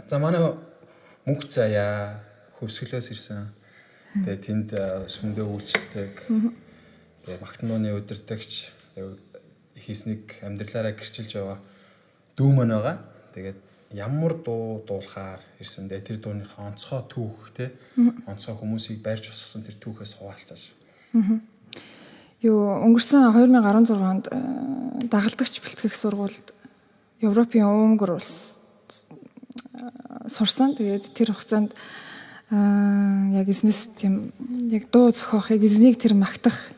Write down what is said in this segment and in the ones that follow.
За, манай мөнх заяа Хөвсгөлөөс ирсэн. Тэгээ тэнд сүмдээ үйлчлдэг. Тэгээ магтан дууны удирдагч, их эзнийг амьдралаараа гэрчилж байгаа дүү маань байгаа. Тэгээд ямар дуу дуулахаар ирсэн дээ. Тэр дууныхаа онцгой түүх, те, онцгой хүмүүсийг барьж босгосон тэр түүхээс хуваалцааш. Юу, өнгөрсөн 2016 онд дагалдагч бэлтгэх сургуульд Европын Унгар улс сурсан. Тэгээд тэр хугацаанд яг эзнээс тийм яг дуу зохиох, яг эзнийг тэр магтах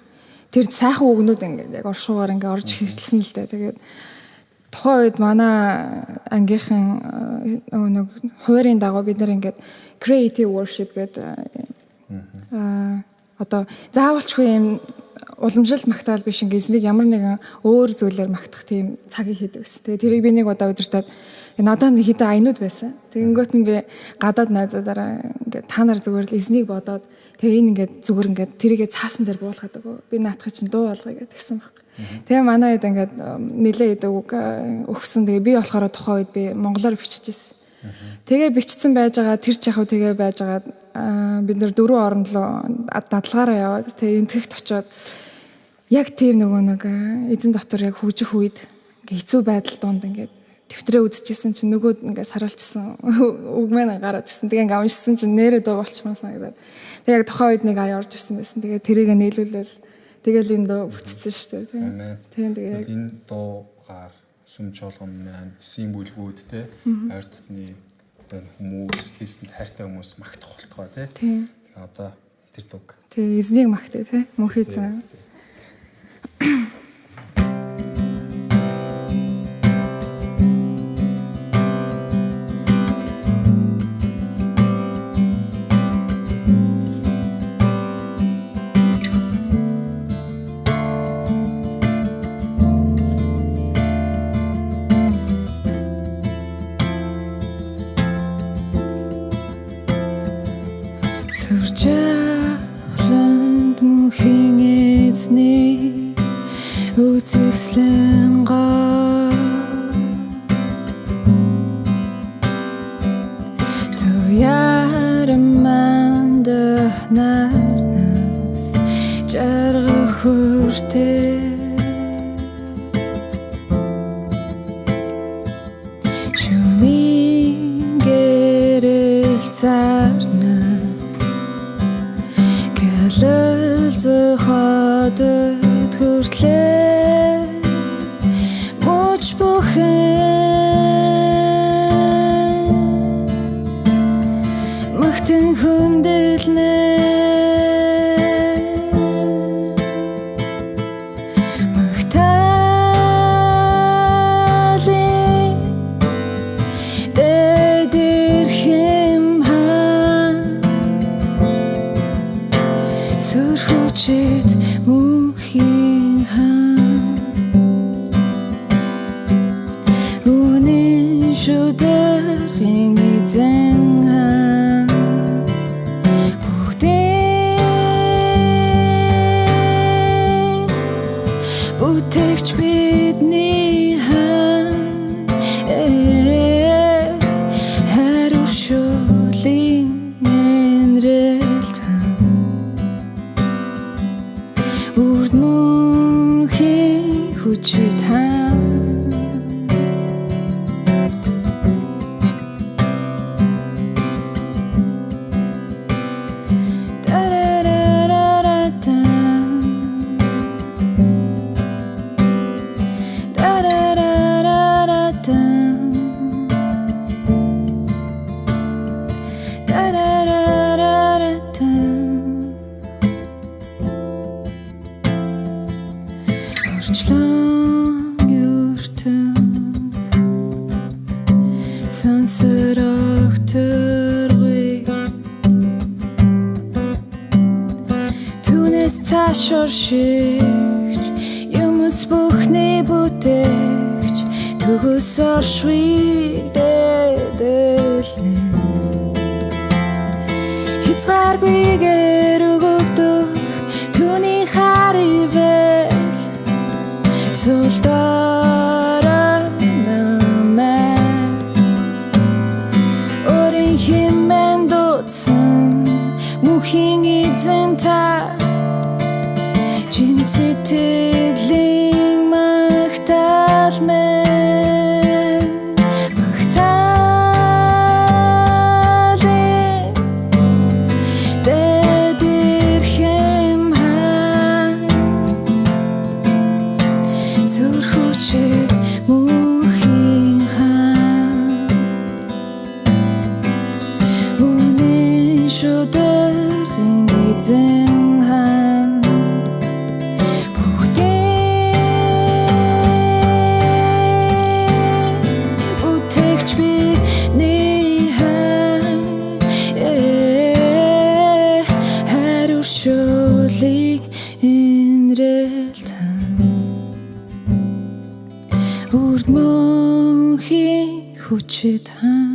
тэр сайхан үгнүүд ингээд яг оршуугаар ингээд орж эхэлсэн л дээ. Тэгээд тухайн үед манай ангийнхан нэг хуваарийн дагуу бид нар ингээд creative worship гэдэг, одоо заавалчгүй юм уламжлалт магтаал биш, ингээд эзнийг ямар нэгэн өөр зүйлээр магтах тийм цагийг хийдэг гэсэн. Тэгээ тэрийг би нэг удаа удирдаад надад нэг хэдэн аянууд байсан. Тэгэнгүүт нь би гадаад найзуудаараа ингээд та нар зүгээр л эзнийг бодоод, тэгээ энэ ингээд зүгээр ингээд тэрийгэ цаасан дээр буулгаад өгөө. Би наатах чинь дуу болгоё гэдгсэн баг. Тэгээ манай хэд ингээд нилээ идэг үг өгсөн. Тэгээ би болохоор тухайн үед би монголоор биччихсэн. Тэгээ бичсэн байж байгаа, тэр ч яг тэгээ байж байгаа, бид нар дөрвөн орон руу дадлагаараа яваад, тэгээ Энэтхэгт очиод яг тийм нөгөө нэг эзэн дотор яг хөгжих үед ингээ хэцүү байдал донд ингээд дэвтрээ үзчихсэн чинь нөгөө ингээ саралжсан үг маань гараад ирсэн. Тэгээ ингээ уншсан чинь нэрээ дуу болчмаа санагдаад. Тэгээ яг тухайн үед нэг аяа орж ирсэн байсан. Тэгээ тэрийг нийлүүлэл тэгэл энэ дуу бүтцсэн шүү дээ. Тийм, тэгээ яг энэ дуугаар сүм чуулган маань, эсийн бүлгүүд, те, ойр дотны одоо хүмүүс, хийсэнд хайртай хүмүүс магтах болтугай, те. Тэгээ одоо тэр дууг. Тэгээ эзнийг магтъя, те. Мөнхий зан. Сүржагланд мөнхийн эзний үзэсгэлэн гоо Туяраманд нарнас жаргах хүртэл шөнийн гэрэл царнас гэлэлзэх хотод хүртлээ мөч бүхэн магтан хүндэлнэ. Магтаалын дээд эрхэм хаан, сүр хүчит мөнхийн хаан, үнэн шүдэрхийн эзэн хаан, бүгдийн бүтээгч бидний хаан, хариушуулын энэрэлт үрд мөнхийн хүчит хаан. Та-ра-ра-ра-ра-та. Та-ра-ра-ра-ра-та. Та-ра-ра-ра-ра-та. Урчлан ертөнд сансар огторгүй, түүнээс цааш оршигч юмс бүхний бүтээгч төгс оршвыг дээдэлнэ. Хязгааргүйгээр өгөгдөх түүний хар ивэл сул дорой намайг Сэтгэлийн магтаал минь, магтаалын дэд эрхэм хаан, сүр хүчит мөнхийн хаан, үнэн шударгын эзэн хаан, бүгдийн бүтээгч бидний хаан, хариу өршөөлийг инрэл тань, үрд мөнхийн хүчит хаан.